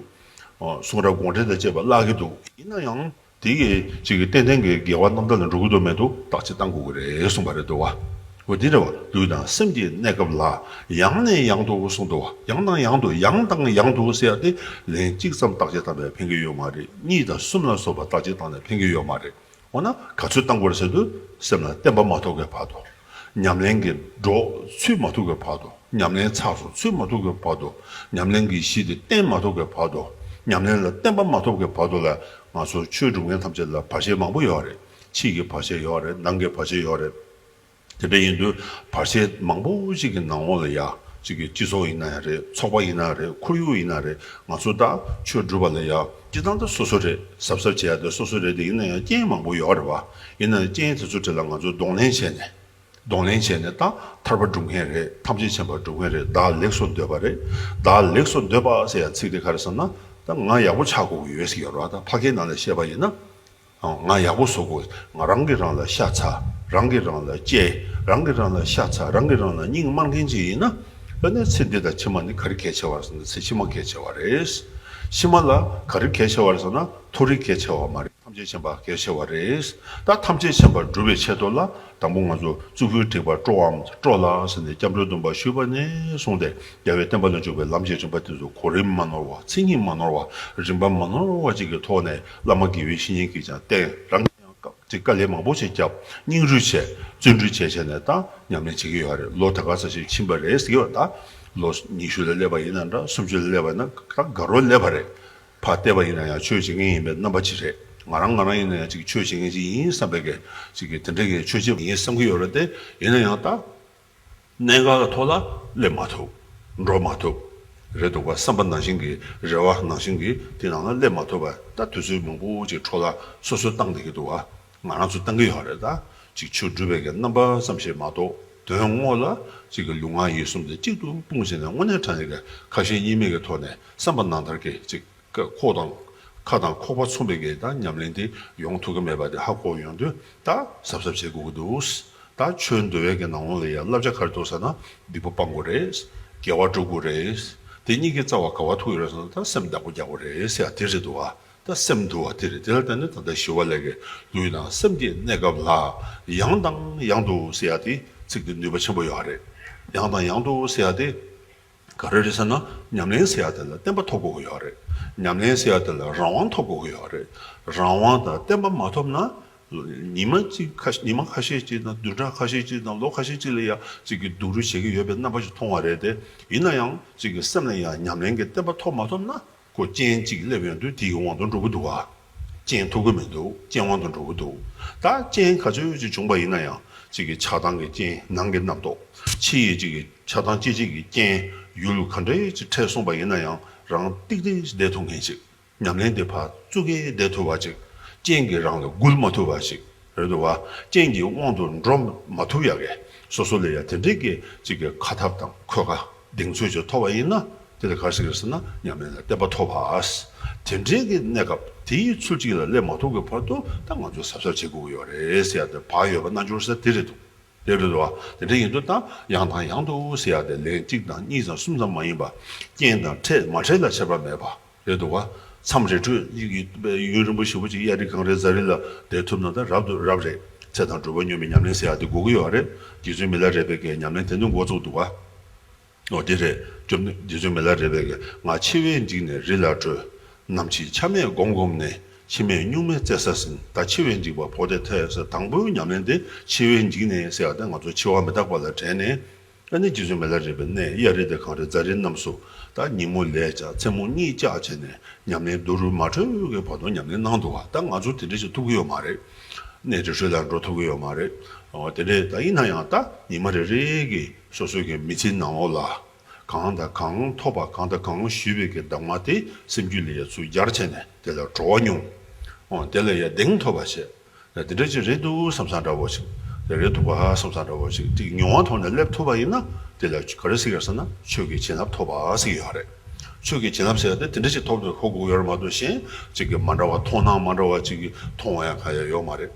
གསུང་རབ་དགོངས་འགྲེལ་དང་བཅས་པ་བཀླག་གི་འདུག་ཡིན་ན་ཡང་དེ་གི་ཅིག་གི་ཏན་ཏན་གྱི་དགེ་བ་རྣམ་དག་ལ་འགྲོ་གི་འདུག་མི་འདུག་བརྟག་དཔྱད་བཏང་དགོས་ཀྱི་རེད་གསུངས་པ་རེད་འདུག་བ། འོ་དེ་རེད་བ། ལུས་དང་སེམས་ཀྱི་གནས་སྐབས་ལ་ཡང་ནས་ཡང་དུ་གསུངས་འདུག་བ། ཡང་དང་ཡང་དུ། ཡང་དང་ཡང་དུ་ཟེར་ཡ་དེ་ལན་གཅིག་ཙམ་བརྟག་དཔྱད་བཏང་པས་ཕན་གྱི་ཡོད་མ་རེད། གཉིས་དང་གསུམ་ལ་སོགས་པ་བརྟག་དཔྱད་བཏང་ནས་ཕན་གྱི་ཡོད་མ་རེད། འོ་ན་ག་ཚོད་བཏང་དགོས་རེད་ཟེར་དུས་སེམས་ལ་བརྟན་པ་མ་ཐོབ་ཀྱི་བར་དུ། ཉམས་ལེན་གྱི་འགྲོ་ཚུད་མ་ཐུབ་ཀྱི་བར་དུ། ཉམས་ལེན་ཚགས་སུ་ཚུད་མ་ཐུབ་ཀྱི་བར་དུ། ཉམས་ལེན་གྱི་གཞི་དེ་བརྟན་མ་ཐུབ་ཀྱི་བར་དུ། ཉམས་ལེན་ལ་བརྟན་པ་མ་ཐོབ་ཀྱི་བར་དུ་ལ་ང་ཚོ་ཆོས་སྒྲུབ་མཁན་ཐམས་ཅད་ལ་བར་ཆད་མང་པོ་ཡོད་རེད། ཕྱི་གི་བར་ཆད་ཡོད་རེད། ནང་གི་བར་ཆད་ཡོད་རེད། དེ་འདྲ་ཡིན་དུས་བར་ཆད་མང་པོ་ཞིག་གི་ནང་འོག་ལ་ཡ་ཅིག་གི་སྤྱི་ཚོགས་ཡིན་ན་ཡང་རེད། ཚོགས་པ་ཡིན་ན་རེད། ཁོར་ཡུག་ཡིན་ན་རེད། ང་ཚོ་ད་ཆོས་སྒྲུབ་པ་ལ་ཡ་སྤྱི་བཏང་ད་སོ་སོ་རེད། གཟབ་གཟབ་བྱེད་ཡ་དེ་སོ་སོ་རེད་དེ། ཡིན་ན་ཡང་རྐྱེན་མང་པོ་ཡོད་རེད་བ། ཡིན་ན་ཡང་རྐྱེན་དེ་ཚོ་གྲས་ལ་ང་ཚོས་གདོང་ལེན་བྱས་ནས། གདོང་ལེན་བྱས་ནས་ད་ཐར་པ་སྒྲུབ་མཁན་རེད། ཐམས་ཅད་མཁྱེན་པ་སྒྲུབ་མཁན་རེད། བདག་ལེགས་སུ་འདོད་པ་རེད། བདག་ལེགས་སུ་འདོད་པ་ཟེར་ཡ་ཚིག་དེ་ག་རེ་ཟེར་ན། ད་ང་ཡག་པོ་ཆགས་དགོས་ཀྱི་ཡོད་ཟེར་གྱི་ཡོད་རེད་བ། ད་ཕ་གིའི་ནང་ལ་བཤད་པ་ཡིན་ན། ང་ཡག་པོ་བཟོ་དགོས། ང་རང་གིས་རང་ལ་ཤ་ཚ། རང་གིས་རང་ལ་གཅེས། རང་གིས་རང་ལ་ཤ་ཚ། རང་གིས་རང་ལ་སྙིང་དམར་མཁན་ཅིག་ཡིན་ན། ཨ་ནི་ཚེ་འདི་དང་ཕྱི་མ་ནི་ག་རེ་གལ་ཆེ་བ་རེད་ཟེར་ན། ཚེ་ཕྱི་མ་གལ་ཆེ་བ་རེད། ཕྱི་མ་ལ་ག་རེ་གལ་ཆེ་བ་རེད་ཟེར་ན། མཐོ་རིས་གལ་ཆེ་བ་མ་རེད། ཐམས་ཅད་མཁྱེན་པ་གལ་ཆེ་བ་རེད། ད་ཐམས་ཅད་མཁྱེན་པར་སྒྲུབ་པའི་ཆེད་དུ་ལ། དང་པོ་ང་ཚོ་གཙུག་ཕུད་བྲེགས་པ་སྤྲོའམ་སྤྲོ་ལགས་ཟེར་ནས་སྐྱབས་འགྲོའི་སྡོམ་པ་ཞུས་པ་ནས་བཟུང་སྟེ། རྒྱལ་བའི་བསྟན་པ་ལ་འཇུག་པའི་ལམ་གྱི་རིམ་པ་དེ་ཚོ་གོ་རིམ་མ་ནོར་བ། མཚན་ཉིད་མ་ནོར་བ། རིམ་པ་མ་ནོར་བ་ཅིག་གི་ཐོག་ནས་བླ་མ་དགེ་བའི་བཤེས་གཉེན་གྱིས་ཀྱང་བསྟན། རང་གིས་ཀྱང་ཅིག་དཀའ་ལས་མང་པོ་ཞིག་བརྒྱབ། སྙིང་རུས་བྱས། བརྩོན་འགྲུས་བྱས་བྱས་ནས་ད་ཉམས་ལེན་བྱེད་ཀྱི་ཡོད་རེད། ལོ་ད་ག་ས་ཞིག་ཕྱིན་པ་རེད་ཟེར་གྱི་ཡོད། ད་ལོ་ཉི་ཤུ་ལ་སླེབས་པ་ཡིན་ན་འདྲ། སུམ་ཅུ་ལ་སླེབས་པ་ཡིན་ན། ད་དགའ་རབ་སླེབས་པ་རེད། ཕར་བལྟས་པ་ཡིན་ན་ཡང་ཆོས་བྱེད་མཁན་ཡིན་པའི་རྣམ་པ་ཅིག་རེད། ང་རང་ང་རང་ཡིན་ན་ཡང་ཅིག་ཆོས་བྱེད་མཁན་ཅིག་ཡིན་བསམ་པའི་གི་ཅིག་གི་དེ་འདྲ་གི་ཆོས་བྱེད་པ་ཡིན་བསམ་གྱི་ཡོད་རེད་དེ། ཡིན་ན་ཡང་ད་གནད་འགག་གི་ཐོག་ལ་སླེབས་མ་ཐུབ། འགྲོ་མ་ཐུབ། རེད་འདུག་པ། བསམ་པ་ནང་བཞིན་གྱི་རེ་བ་ནང་བཞིན་གྱི་དེ་ནང་ལ་སླེབས་མ་ཐུབ་པ། ད་དུས་ཚོད་མང་པོ་ཅིག་འཕྲོ་བརླག་སོ་སོས་བཏང་བསྡད་ཀྱི་འདུག་པ། ང་རང་ཚོས་བཏང་གི་ཡོད་རེད། ད་ཅིག་ཆོས་སྒྲུབ་པའི་གི་རྣམ་པ་ཙམ་ཞིག་མ་གཏོགས། དོན་དངོས་ལ་ཅིག་གི་ལུས་ངག་ཡིད་གསུམ་དེ་གཅིག་ཏུ་སྤུངས་བྱས་ནས་དངོས་གནས་དྲང་གནས་ཀྱི་ཁ་ཞེ་གཉིས་མེད་ཀྱི་ཐོག་ནས་བསམ་པ་ནང་ལྟར་གྱི་ཅིག་ཁོག་དང་། ཁ་དང་ཁོག་པ་མཚུངས་པའི་གི་ད་ཉམས་ལེན་དེ་ཡོང་ཐུབ་ཀྱི་མེད་པ་དེ་ཧ་གོ་ཡོང་དུས། ད་གཟབ་གཟབ་བྱེད་དགོས་ཀྱི་འདུག། ད་ཆོས་འདུལ་བའི་གི་ནང་ལོགས་ལ་ཡང་བསླབ་བྱ་ག་རེ་འདུག་ཟེར་ན། སྡིག་པ་སྤང་དགོས་རེད། དགེ་བ་སྒྲུབ་དགོས་རེད། དེ་གཉིས་ཀྱི་རྩ་བ་ག་པར་ཐུག་ཡོད་རེད་ཟེར་ན། ད་སེམས་བདག་པོ་རྒྱག་དགོས་རེད་ཟེར་ཡ་དེ་རེད་འདུག་པ། ད་སེམས་འདུལ་བ་དེ་རེད། དེ་ལ་བརྟེན་ནས་ད་ལྟ་ཞི་བ་ལྷས་ཀྱི་ལུས་དང་སེམས་ཀྱི་གནས་སྐབས་ལ་ཡང་དང་ཡང་དུ་ཟེར་ཡ་དེ་ཚིག་དེ་ནུས་པ་ཆེན་པོ་ཡོད་རེད། ཡང་དང་ཡང་དུ་ཟེར་ཡ་དེ་ག་རེ་རེད་ཟེར་ན། ཉམས་ལེན་ཟེར་ཡ་དེ་ལ་བརྟན་པ་ཐོབ་དགོས་ཀྱི་ཡོད་རེད། ཉམས་ལེན་ཟེར་ཡ་དེ་ལ་རང་དབང་ཐོབ་དགོས་ཀྱི་ཡོད་རེད། རང་དབང་དང་བརྟན་པ་མ་ཐོབ་ན། ཉི་མ་གཅིག་ཁ་ཉི་མ་ཁ་ཤས་ཅིག་དང་། བདུན་ཕྲག་ཁ་ཤས་ཅིག་དང་། ལོ་ཁ་ཤས་ཅིག་ལ་ཡ་ཅིག་གི་སྡུག་རུས་བྱེད་ཀྱི་ཡོད་པའི་རྣམ་པ་ཞིག་མཐོང་བ་རེད་དེ། ཡིན་ན་ཡང་ཅིག་གི་སེམས་ལ་ཡང་ཉམས་ལེན་གྱི་བརྟན་པ་ཐོབ་མ་ཐོབ་ན། ཁོ་རྐྱེན་གཅིག་སླེབས་ཡོང་དུས་དེའི་དབང་དུ་འགྲོ་གི་འདུག་ག། རྐྱེན་ཐུབ་ཀྱི་མི་འདུག། རྐྱེན་དབང་དུ་འགྲོ་གི་འདུག། ད་རྐྱེན་ག་ཚོད་ཅིག་བྱུང་པ་ཡིན་ན་ཡང་། གཅིག་གི་ཆགས་སྡང་གི་རྐྱེན། ནང་གི་རྣམ་རྟོག། ཕྱི་ཡི་གཅིག་གི་ཆགས་སྡང་སྐྱེ་བྱེད་ཀྱི་རྐྱེན་ཡུལ་ག་འདྲའི་ཅིག་འཕྲད་སོང་པ་ཡིན་ན་ཡང་། རང་ཏིག་ཏིག་བསྡད་ཐུབ་མཁན་ཅིག། ཉམས་ལེན་དེ་ཕར་བཙུགས་ཀྱི་བསྡད་ཐུབ་པ་ཅིག། རྐྱེན་གྱིས་རང་ལ་འགུལ་མ་ཐུབ་པ་ཅིག། རེད་འདུག་པ། རྐྱེན་གྱི་དབང་དུ་འགྲོ་མ་ཐུབ་ཡ་གི། སོ་སོ་ལ་ཡ་དེ་འདྲའི་གི་ཅིག་གི་ཁ་ཐབས་དང་། ཁོ་ག་གདེང་ཚོད་ཅིག་ཐོབ་པ་ཡིན་ན། དེ་ལ་ག་རེ་ཟེར་གི་རེད་ཟེར་ན། ཉམས་ལེན་ལ་བརྟན་པ་ཐོབ་པ། དེ་འདྲའི་གི་གནས་སྐབས་དེའི་ཚུལ་གཅིག་ལ་སླེབས་མ་ཐུབ་ཀྱི་བར་དུ། ད་ང་ཚོ་གཟབ་གཟབ་བྱེད་དགོས་ཀྱི་ཡོད་རེད་ཟེར་ཡ་དེ། བག་ཡོད་པ་རྣལ་འབྱོར་ཟེར་དེ་རེད་འདུག། དེ་རེད་འདུག་པ། དེ་འདྲ་ཡིན་དུས་ད་ཡང་དང་ཡང་དུ་ཟེར་ཡ་དེ་ལན་གཅིག་དང་གཉིས་དང་གསུམ་ཙམ་མ་ཡིན་པ། རྐྱེན་དང་འཕྲད་མ་འཕྲད་ལ་ཁྱད་པར་མེད་པ། རེད་འདུག་པ། མཚམས་རེ་འཕྲོད་ཡུན་རིང་པོ་ཞེ་པོ་ཅིག་གཡའ་རི་གངས་རི་རྫ་རི་ལ་བསྡད་ཐུབ་ན་ད་རབ་ཏུ་རབ་རེད། ཚེ་དང་སྒྲུབ་པ་སྙོམས་པའི་ཉམས་ལེན་ཟེར་ཡ་དེ་དགོས་ཀྱི་ཡོད་རེད། རྗེ་བཙུན་མི་ལ་རས་པས་ཀྱི་ཉམས་ལེན་དེ་ནས་འགོ་བཙུགས་འདུག་པ། འོ་དེ་རེད། བཅོམ་ལྡན་རྗེ་བཙུན་མི་ལ་རས་པས་ཀྱིས། ང་འཆི་བས་འཇིགས་ནས་རི་ལ་བྲོས། ནམ་འཆི་ཆ་མེད་བསྒོམས་བསྒོམས་ནས། འཆི་མེད་གཉུག་མའི་བཙན་ས་ཟིན། ད་འཆི་བས་འཇིགས་པ་བོར་ཏེ་ཐལ་ཟེར། དང་པོའི་ཉམས་ལེན་དེ་འཆི་བས་འཇིགས་ནས་ཟེར་ཡ་དེ། ང་ཚོ་འཆི་བ་མི་རྟག་པ་ལ་དྲན་ནས། ཨ་ནི་རྗེ་བཙུན་མི་ལ་རས་པའི་གནས་གཡའ་རི་དང་གངས་རི་རྫ་རི་རྣམས་སུ། ད་ཉིན་མོ་ལས་བཅག། མཚན་མོ་གཉིད་བཅག་བྱས་ནས་ཉམས་ལེན་སྡུག་རུས་མ་འཕྲོད་ཀྱི་བར་དུ་ཉམས་ལེན་གནང་འདུག་པ། ད་ང་ཚོ་དེ་འདྲ་ཞིག་ཐུབ་ཀྱི་ཡོད་མ་རེད། གནས་དེ་འཕྲོ་ལ་འགྲོ་ཐུབ་ཀྱི་ཡོད་མ་རེད། འོ་དེ་འདྲས། ད་ཡིན་ན་ཡང་ད་ཉི་མ་རེ་རེ་གི་སོ་སོའི་གི་མི་ཚེའི་ནང་ལོགས་ལ། གང་དང་གང་ཐོབ་པ། གང་དང་གང་ཞུས་པའི་གི་གདམས་ངག་དེ་སེམས་རྒྱུད་ལ་ཡ་ཚུར་སྦྱར་བྱས་ནས། དེ་ལ་བྲོ་བ་མྱོང་། འོ་དེ་ལ་ཡ་གདེང་ཐོབ་པ་བྱས། དེ་འདྲ་ཅིག་རེད་འདུག་བསམ་བསམ་འདྲ་བོ་ཞིག། དེ་རེད་འདུག་པ་བསམ་བསམ་འདྲ་བོ་ཞིག་ཅིག་མྱོང་བ་ཐོག་ནས་སླེབས་ཐུབ་པ་ཡིན་ན། དེ་ལ་ག་རེ་ཟེར་གི་རེད་ཟེར་ན། ཆོས་ཀྱི་བྱིན་རླབས་ཐོབ་པ་ཟེར་གྱི་ཡོད་རེད། ཆོས་ཀྱི་བྱིན་རླབས་ཟེར་ཡ་དེ་དེ་འདྲ་ཞིག་ཐོབ་འདུག་གོ་དགོས་ཡོད་རེད་མ་གཏོགས། གཞན་ཅིག་གི་མ་འདྲ་བ། མཐོང་སྣང་མ་འདྲ་བ་ཅིག་གི་མཐོང་བ་ཡང་གང་ཡང་ཡོད་མ་རེད།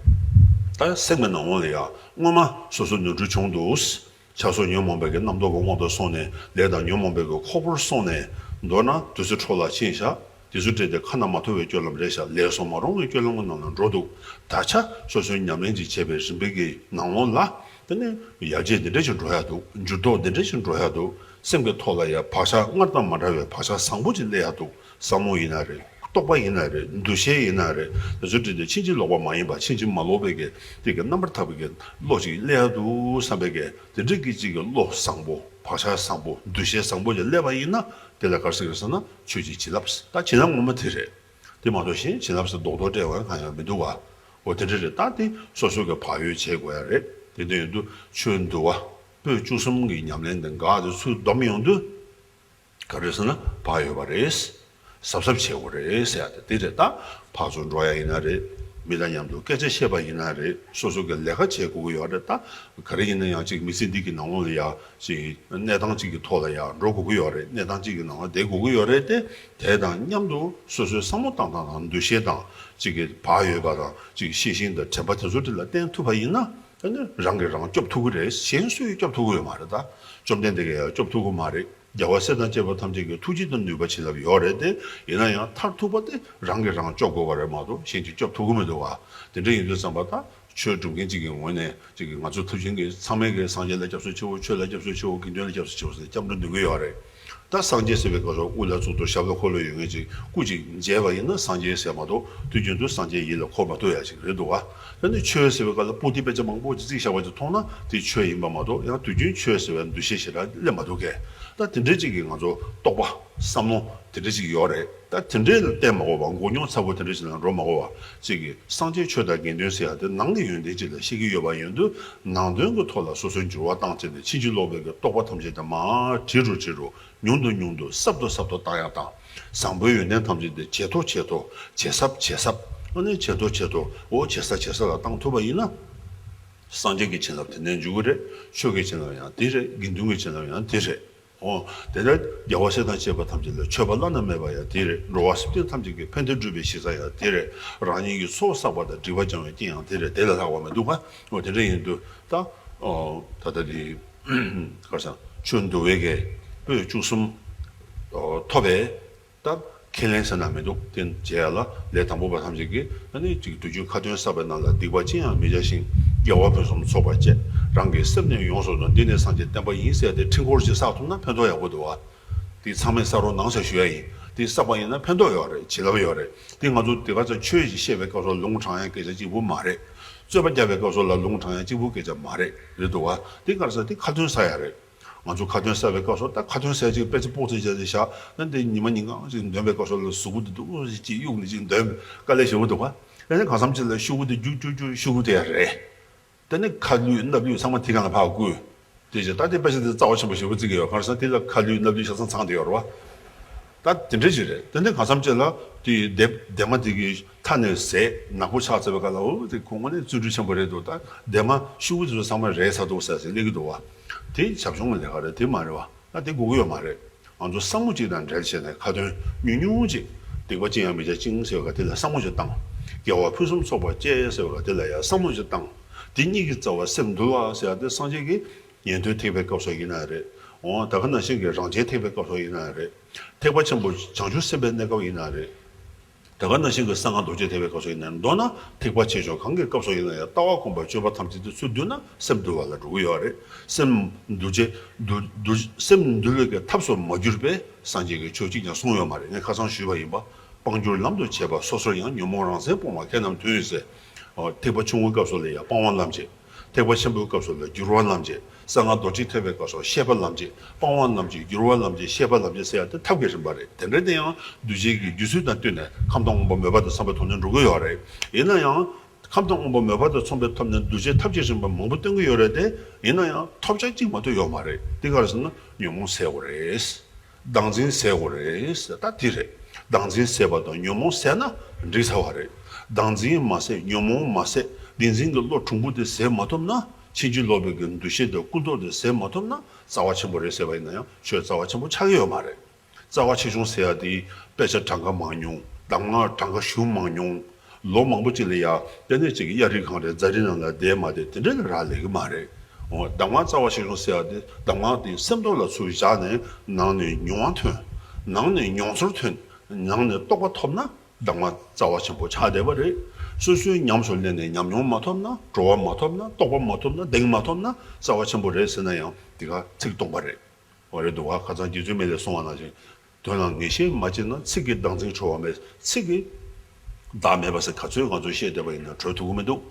ད་སེམས་ཀྱི་ནང་ལོགས་ལ་ཡང་སྔོན་མ་སོ་སོ་ནོར་འཁྲུལ་བྱུང་འདུག། ཆགས་སོགས་ཉོན་མོངས་པའི་གི་རྣམ་རྟོག་གི་དབང་དུ་སོང་ནས། ལས་དང་ཉོན་མོངས་པའི་གི་ཁོག་པར་སོང་ནས། མདོར་ན་དུས་ཚོད་འཕྲོ་བརླག་ཕྱིན་བཞག། དུས་ཚོད་སྤྲད་དེ་ཁ་ན་མ་ཐོ་བའི་སྤྱོད་ལམ་རེད་བཞག། ལས་སུ་མ་རུང་བའི་སྤྱོད་ལམ་གྱི་ནང་ལ་འགྲོ་འདུག། ད་ཆ་སོ་སོའི་ཉམས་ལེན་ཅིག་བྱས་པའི་རིམ་པའི་གི་ནང་ལོགས་ལ། དེ་ནས་ཡར་རྒྱས་འདི་འདྲ་ཞིག་འགྲོ་ཡ་འདུག། འགྱུར་ལྡོག་འདི་འདྲ་ཞིག་འགྲོ་ཡ་འདུག། སེམས་ཀྱི་ཐོག་ལ་ཡ་བག་ཆགས་སྔར་དང་མ་འདྲ་བའི་བག་ཆགས་བཟང་པོ་ཅིག་སླེབས་ཡ་འདུག། བསམ་བློ་ཡིན་ན་རེད། རྟོག་པ་ཡིན་ན་རེད། འདུ་ཤེས་ཡིན་ན་རེད། དེ་ཚོ་དེ་དེ་ཕྱིན་ཅི་ལོག་པ་མ་ཡིན་པ། ཕྱིན་ཅི་མ་ལོག་པའི་གི་དེ་གི་རྣམ་པར་དག་པའི་གི་བློ་ཅིག་སླེབས་ཡ་འདུག་བསམ་པའི་གི། དེ་འདྲ་གི་ཅིག་གི་བློ་བཟང་པོ། བག་ཆགས་བཟང་པོ། འདུ་ཤེས་བཟང་པོ་ཅིག་སླེབས་པ་ཡིན་ན། དེ་ལ་ག་རེ་ཟེར་གི་རེད་ཟེར་ན། ཆོས་ཀྱི་བྱིན་རླབས། ད་བྱིན་རླབས་ངོ་མ་དེ་རེད། དེ་མ་གཏོགས་གཞན་བྱིན་རླབས་ཟེར་རྡོག་རྡོག་སྤྲད་པ་གང་ཡང་མི་འདུག་པ། འོ་དེ་འདྲ་རེད། ད་དེ་སོ་སོ་གི་བག་ཡོད་བྱེད་དགོས་ཡ་རེད། དེ་འདྲ་ཡིན་དུས་ཆོས་འདུལ་བ་པོད་བཅུ་གསུམ་གྱི་ཉམས་ལེན་དེ་འགག་དེ་ཚུར་སྡོམ་ཡོང་དུས། ག་རེ་ཟེར་ན། བག་ཡོད་པ་རེད། གཟབ་གཟབ་བྱེད་དགོས་རེད་ཟེར་ཡ་དེ་དེ་རེད། ད་ཕར་ཚུར་འགྲོ་ཡ་ཡིན་ན་རེད། མི་དང་མཉམ་དུ་སྐད་ཆ་བཤད་པ་ཡིན་ན་རེད། སོ་སོ་གི་ལས་ཀ་བྱེད་དགོས་ཀྱི་ཡོད་རེད། ད་ག་རེ་ཡིན་ན་ཡང་ཅིག་མི་ཚེ་འདི་གི་ནང་ལོགས་ལ་ཡ་ཅིག་གནས་སྟངས་ཅིག་གི་ཐོག་ལ་ཡ་འགྲོ་དགོས་ཀྱི་ཡོད་རེད། གནས་སྟངས་ཅིག་གི་ནང་ལ་བསྡད་དགོས་ཀྱི་ཡོད་རེད་དེ། དེ་དང་མཉམ་དུ་སོ་སོའི་བསམ་བློ་བཏང་སྟངས་དང་། འདུ་ཤེས་དང་། ཅིག་གི་བག་ཡོད་པ་དང་། ཅིག་ཤེས་བཞིན་དང་དྲན་པ་དེ་ཚོ་དེ་ལ་བརྟེན་ཐུབ་པ་ཡིན་ན། ཨ་ནི་རང་གིས་རང་སྐྱོབ་ཐུབ་ཀྱི་རེད། གཞན་སུས་སྐྱོབ་ཐུབ་ཀྱི་ཡོད་མ་རེད། ད་བཅོམ་ལྡན་འདས་ཀྱིས་ཡང་སྐྱོབ་ཐུབ་ཀྱི་མ་རེད། རྒྱལ་བ་སྲས་དང་བཅས་པ་ཐམས་ཅད་ཀྱི་ཐུགས་རྗེ་དང་ནུས་པ་བྱིན་རླབས་ཡོད་རེད་དེ། ཡིན་ན་ཡང་མཐར་ཐུག་པ་དེ་རང་གིས་རང་སྐྱོབ་དགོས་པ་རེད་མ་གཏོགས་གཞན་གྱིས་སྐྱོབ་ཐུབ་ཀྱི་མི་འདུག་བ། དེ་འདྲ་ཡིན་དུས་ཙམ་པ་ད་ཆོས་སྒྲུབ་མཁན་གཅིག་གི་ངོས་ནས་གཅིག་གིས་ང་ཚོ་ཐུབ་ཆེན་གྱི་ཚང་མས་ཀྱི་སངས་རྒྱས་ལ་སྐྱབས་སུ་མཆིའོ། ཆོས་ལ་སྐྱབས་སུ་མཆིའོ། དགེ་འདུན་ལ་སྐྱབས་སུ་མཆིའོ་ཟེར་སྐྱབས་འགྲོ་འདོན་གྱི་ཡོད་རེད། ད་སངས་རྒྱས་ཟེར་བའི་སྐབས་སུ་དབུ་ལ་གཙུག་ཏོར་ཞབས་ལ་འཁོར་ལོ་ཡོད་མཁན་ཅིག་སྐུ་ཅིག་མཇལ་བ་ཡིན་ན་སངས་རྒྱས་ཟེར་མ་གཏོགས་དུས་རྒྱུན་དུ་སངས་རྒྱས་ཡིད་ལ་འཁོར་མ་ཐུབ་ཡ་ཅིག་རེད་འདུག་བ། ད་ནི་ཆོས་ཟེར་བའི་སྐབས་ལ་པོ་ཏི་དཔེ་ཆ་མང་པོ་ཅིག་བརྩིགས་བཞག་པ་ཅིག་མཐོང་ན་དེ་ཆོས་ཡིན་པ་མ་གཏོགས་ཡང་དུས་རྒྱུན་ཆོས་ཟེར་བའི་འདུ་ཤེས་ཞེ་དྲག་སླེབས་མ་ཐུབ་མཁན། ད་དེ་འདྲའི་ཅིག་གིས་ང་ཚོ་རྟོག་པ་བསམ་བློ་དེ་འདྲ་ཅིག་ཡོད་རེད། ད་དེ་འདྲའི་ལ་བརྟེན་མ་དགོས་པ་མགོ་རྙོག་ཚ་པོ་དེ་འདྲ་ཅིག་ལ་འགྲོ་མ་དགོས་པ་ཅིག་གིས་སངས་རྒྱས་ཆོས་དང་དགེ་འདུན་ཟེར་ཡ་དེ་ནང་གི་ཡོན་ཏན་ཅིག་ལ་བཤད་ཀྱི་ཡོད་པ་ཡིན་དུས་ནང་དོན་གྱི་ཐོག་ལ་སོ་སོའི་འགྱུར་བ་བཏང་བྱས་ནས་ཕྱིན་ཅི་ལོག་པའི་གི་རྟོག་པ་ཐམས་ཅད་དེ་མར་བྲི་རུ་བྲི་རུ། ཉུང་དུ་ཉུང་དུ་ཟབ་ཏུ་ཟབ་ཏུ་བཏང་ཡག་དང་། བཟང་པོའི་ཡོན་ཏན་ཐམས་ཅད་དེ་ཇེ་མཐོ་ཇེ་མཐོ། ཇེ་ཟབ་ཇེ་ཟབ། ཨ་ནི་ཇེ་མཐོ་ཇེ་མཐོ། འོ་ཇེ་ཟབ་ཇེ་ཟབ་ལ་བཏང་ཐུབ་པ་ཡིན་ན། སངས་རྒྱས་ཀྱི་བྱིན་རླབས་དེ་ནས་འཇུག་གི་རེད། ཆོས་ཀྱི་བྱིན་རླབས་ཡང་དེ་རེད། དགེ་འདུན་གྱི་བྱིན་རླབས་ཡང་དེ་རེད། འོ་དེ་ལྟར་རྒྱལ་བ་སྲས་དང་བཅས་པ་ཐམས་ཅད་ལ་མཆོད་པ་བླ་ན་མེད་པ་ཡང་དེ་རེད། འགྲོ་བ་སེམས་ཅན་ཐམས་ཅད་ཀྱི་ཕན་བདེ་སྒྲུབ་པའི་གཞི་རྩ་ཡང་དེ་རེད། རང་ཉིད་ཀྱི་ཚོགས་བསགས་པ་དང་སྒྲིབ་པ་སྦྱང་བའི་རྐྱེན་ཡང་དེ་རེད། དེ་ལས་ལྷག་པ་མི་འདུག་ག་འོ་དེ་འདྲ་ཡིན་དུས་ད་ད་ལྟ་དེ། ག་རེ་ཟེར། ཆོས་འདུལ་བའི་གི་པོད་བཅུ་གསུམ་ཐོབ་པའི་ད་ཁས་ལེན་ཟེར་ན་མི་འདུག་དེ་བྱེད་ཡ་ལ་ལས་དང་པོ་པ་ཐམས་ཅད་ཀྱིས་ཨ་ནི་ཅིག་དུས་རྒྱུན་ཁ་ཏོན་བསགས་པའི་ནང་ལ་སྡིག་པ་ཅི་ཡང་མི་བྱ་ཞིང་། དགེ་བ་ཕུན་སུམ་ཚོགས་པར་སྤྱད། རང་གི་སེམས་ནི་ཡོངས་སུ་འདུལ། འདི་ནི་སངས་རྒྱས་བསྟན་པ་ཡིན་ཟེར་ཏེ་ཁྲིད་སྐོར་ཅིག་བསགས་ཐུབ་ན་ཕན་ཐོགས་ཡག་པོ་འདུག་བ། དེ་ཚང་མས་བསགས་རོགས་གནང་ཟེར་ཞུ་ཡ་ཡིན། དེ་བསགས་པ་ཡིན་ན་ཕན་ཐོགས་ཡོད་རེད། བྱིན་རླབས་ཡོད་རེད། དེ་ང་ཚོ་དེ་ག་ཚོད་ཆོས་ཤིག་བཤད་པའི་སྐབས་སུ་ལུང་དྲང་ཡ་སྐད་ཆ་གཅིག་པུ་མ་རེད། རྩོད་པ་རྒྱག་པའི་སྐབས་སུ་ལ་ལུང་དྲང་ཡ་གཅིག་པུ་སྐད་ཆ་མ་རེད། རེད་འདུག་བ། དེ་ག་རེ་ཟེར། དེ་ཁ་ཏོན་བསགས་ཡ་རེད། ང་ཚོ་ཁ་ཏོན་བསགས་པའི་སྐབས་སུ་ད་ཁ་ཏོན་བསགས་ཅིག་དཔེ་ཆ་སྤོག་ཚོད་བྱས་ཏེ་བཞག་ན་དེ་ཉི་མ་ཉིན་གང་ཅིག་འདོན་པའི་སྐབས་སུ་ལ་གཟུགས་པོ་དེ་སྡུག་ཅིག་གཡུག་ནས་ཅིག་འདོན་དཀའ་ལས་ཞེ་པོ་འདུག་བ། དེ་ནས་གང་འཚམ་ཅིག་ལ་ཤོག་བུ་དེ་རྒྱུག་རྒྱུག་རྒྱུག་ཤོག་བུ་དེ་ཡ་རེད། དེ་ནས་ཁ་བསླུས་སྣབས་བསླུས་ཚང་མ་དེ་གང་ལ་ཕར་བསྐུལ། དེ་བཞིན་ད་དེ་དཔེ་ཆ་དེ་རྩ་བ་ཆེན་པོ་ཞེ་པོ་བརྩི་གི་ཡོད། གང་ཟེར་ན་དེ་ལ་ཁ་བསླུས་སྣབས་བསླུས་ཆ་ཚང་ཚང་དེ་ཡོད་རེད་བ། ད་དེ་འདྲ་ཞིག་རེད། དེ་ནས་གང་འཚམ་ཅིག་ལ་དེ་ལྡེབ་ལྡེབ་མ་དེ་གི་མཐའ་ནས་ཟད་ནག་པོ་ཆགས་ཚར་བའི་སྐབས་ལ། འོ་དེ་ཁོ་དངོས་གནས་བརྩོན་འགྲུས་ཆེན་པོ་རེད་འདུག་ད་ལྡེབ་མ་ཤོག་བུ་དེ་ཚོ་ཚང་མ་རལ་ཚར་འདུག་ཟེར་ཟེར་སླེབས་ཀྱི་འདུག་བ། དེ་བྱབ་ཆུང་གི་ལས་ཀ་རེད། དེ་མ་རེད་བ། ད་དེ་དགོས་ཀྱི་ཡོད་མ་རེད། ང་ཚོ་བསམ་བློ་གཅིག་དང་འབྲེལ་བྱས་ནས་ཁ་ཏོན་ཉུང་ཉུང་ཅིག་སྡིག་པ་ཅི་ཡང་མི་བྱ་ཞིང་ཟེར་བ་དེ་ལ་བསམ་བློ་ཅིག་བཏང་། དགེ་བ་ཕུན་སུམ་ཚོགས་པར་སྤྱད་ཟེར་བ་དེ་ལ་ཡང་བསམ་བློ་ཅིག་བཏང་། དེ་གཉིས་ཀྱི་རྩ་བ་སེམས་འདུལ་བ་ཟེར་བ་དེ་སངས་རྒྱས་ཀྱི་ཉན་ཐོས་ཐེག་པའི་སྐབས་སུ་ཡིན་ན་རེད། འོ་ད་ག་ནང་བཞིན་གྱི་རང་རྒྱལ་ཐེག་པའི་སྐབས་སུ་ཡིན་ན་རེད། ཐེག་པ་ཆེན་པོ་བྱང་ཆུབ་སེམས་དཔའི་གནས་སྐབས་ཡིན་ན་རེད། ད་ག་ནང་བཞིན་གྱི་གསང་སྔགས་རྡོ་རྗེ་ཐེག་པའི་སྐབས་སུ་ཡིན་ན། མདོར་ན་ཐེག་པ་ཆེ་ཆུང་གང་གི་སྐབས་སུ་ཡིན་ན་ཡང་ལྟ་བ་སྒོམ་པ་སྤྱོད་པ་ཐམས་ཅད་དེ་ཚུར་བསྡུས་ན་སེམས་འདུལ་བ་ལ་འགྲོ་གི་ཡོད་རེད། སེམས་འདུལ་བྱེད་འདུལ་འདུལ་སེམས་འདུལ་བའི་གི་ཐབས་སུ་མ་གྱུར་པའི་སངས་རྒྱས་ཀྱི་ཆོས་གཅིག་ཀྱང་གསུངས་ཡོད་མ་རེད། ངས་ཁ་སང་ཞུས་པ་ཡིན་པ། སྤང་བསྒྱུར་ལམ་དུ་བྱེད་པ་སོ་སོར་ཡང་། ཉོན་མོངས་རང་མཚན་སྤོང་བ་མཁས་རྣམས་མཐུན་ཟེར། ཐེག་པ་ཆུང་ངུའི་སྐབས་སུ་ལ་ཡང་སྤང་བ་ལམ་བྱེད། ཐེག་པ་ཆེན་པོའི་སྐབས་སུ་ལ་བསྒྱུར་བ་ལམ་བྱེད། གསང་སྔགས་རྡོ་རྗེ་ཐེག་པའི་སྐབས་སུ་ཤེས་པ་ལམ་བྱེད། སྤང་བ་ལམ་བྱེད། བསྒྱུར་བ་ལམ་བྱེད། ཤེས་པ་ལམ་བྱེད་ཟེར་ཡ་དེ་ཐབས་ཀྱི་རིམ་པ་རེད། དེ་འདྲ་དེ་ཡང་འདུས་བྱས་ཀྱི་རྒྱུ་ཚུལ་དང་བསྟུན་ནས་ཁམས་དང་དབུས་པ་མོས་པ་དང་འཚམ་པའི་ཐོག་ནས་འགྲོ་གི་ཡོད་རེད། ཡིན་ན་ཡང་ཁམས་དང་དབུས་པ་མོས་པ་དང་འཚམ་པའི་ཐོག་ནས་འདུས་བྱས་ཐབས་ཀྱི་རིམ་པ་མང་པོ་སྟོན་གྱི་ཡོད་རེད་དེ། ཡིན་ན་ཡང་ཐོབ་བྱ་གཅིག་མ་གཏོགས་ཡོད་མ་རེད། དེ་ག་རེ་ཟེར་ན་ཉོན་མོངས་སེལ་དགོས་རེད། བདག་འཛིན་ཟད་དགོས་རེད་ཟེར། ད་དེ་རེད། བདག་འཛིན་ཟད་པ་དང་ཉོན་མོངས་ཟད་ན་འགྲིག་ཚར་བ་རེད། བདག་འཛིན་མ་ཟད། ཉོན་མོངས་མ་ཟད། བདེན་འཛིན་གྱི་བློ་གྲུང་པོ་དེ་ཟད་མ་ཐུབ་ན། ཕྱིན་ཅི་ལོག་པའི་གི་འདུ་ཤེས་དང་ཀུན་རྟོག་དེ་ཟད་མ་ཐུབ་ན། རྩ་བ་ཆེན་པོ་རེད་ཟེར་བ་ཡིན་ན་ཡང་ཆོས་རྩ་བ་ཆེན་པོ་ཆགས་ཀྱི་ཡོད་མ་རེད། རྩ་བ་ཆེ་ཆུང་ཟེར་ཡ་དེ་དཔེ་ཆ་གྲངས་ཀ་མང་ཉུང་། གདམས་ངག་གྲངས་ཀ་ཞུ་མང་ཉུང་། ལོ་མང་པོ་ཅིག་ལ་ཡ་དེ་ནས་ཅིག་གཡའ་རི་གངས་རི་རྫ་རི་ནང་ལ་བསྡད་མ་བསྡད་དེ་འདྲ་ལ་རག་ལས་ཀྱི་མ་རེད། འོ། གདམས་ངག་རྩ་བ་ཆེ་ཆུང་ཟེར་ཡ་དེ་གདམས་ངག་དེ་སེམས་ཐོག་ལ་ཚུར་བཞག་ནས་ནང་ནས་མྱོང་བ་ཐོན། ནང་ནས་མྱོང་ཚོར་ཐོན། ནང་ནས་རྟོགས་པ་ཐོབ་ན་གདམས་ངག་རྩ་བ་ཆེན་པོ་ཆགས་བསྡད་པ་རེད། སོ་སོའི་ཉམས་སུ་ལེན་ནས་ཉམས་མྱོང་མ་ཐོབ་ན། གྲོལ་བ་མ་ཐོབ་ན། རྟོགས་པ་མ་ཐོབ་ན། གདེང་མ་ཐོབ་ན་རྩ་བ་ཆེན་པོ་རེད་ཟེར་ན་ཡང་དེ་ག་ཚིག་སྟོང་པ་རེད། འོ་རེད་འདུག་བ། ཁ་སང་རྗེ་བཙུན་མི་ལས་གསུངས་པ་ནང་བཞིན། དོན་ལ་ངེས་ཤེས་མ་སྐྱེས་ན། ཚིག་གིས་བདག་འཛིན་གྲོལ་བ་མེད། ཚིག་གིས་བདག་མེད་པ་ཟེར་ག་ཚོད་ང་ཚོས་བཤད་བསྡད་པ་ཡིན་ན་གྲོལ་ཐུབ་ཀྱི་མི་འདུག་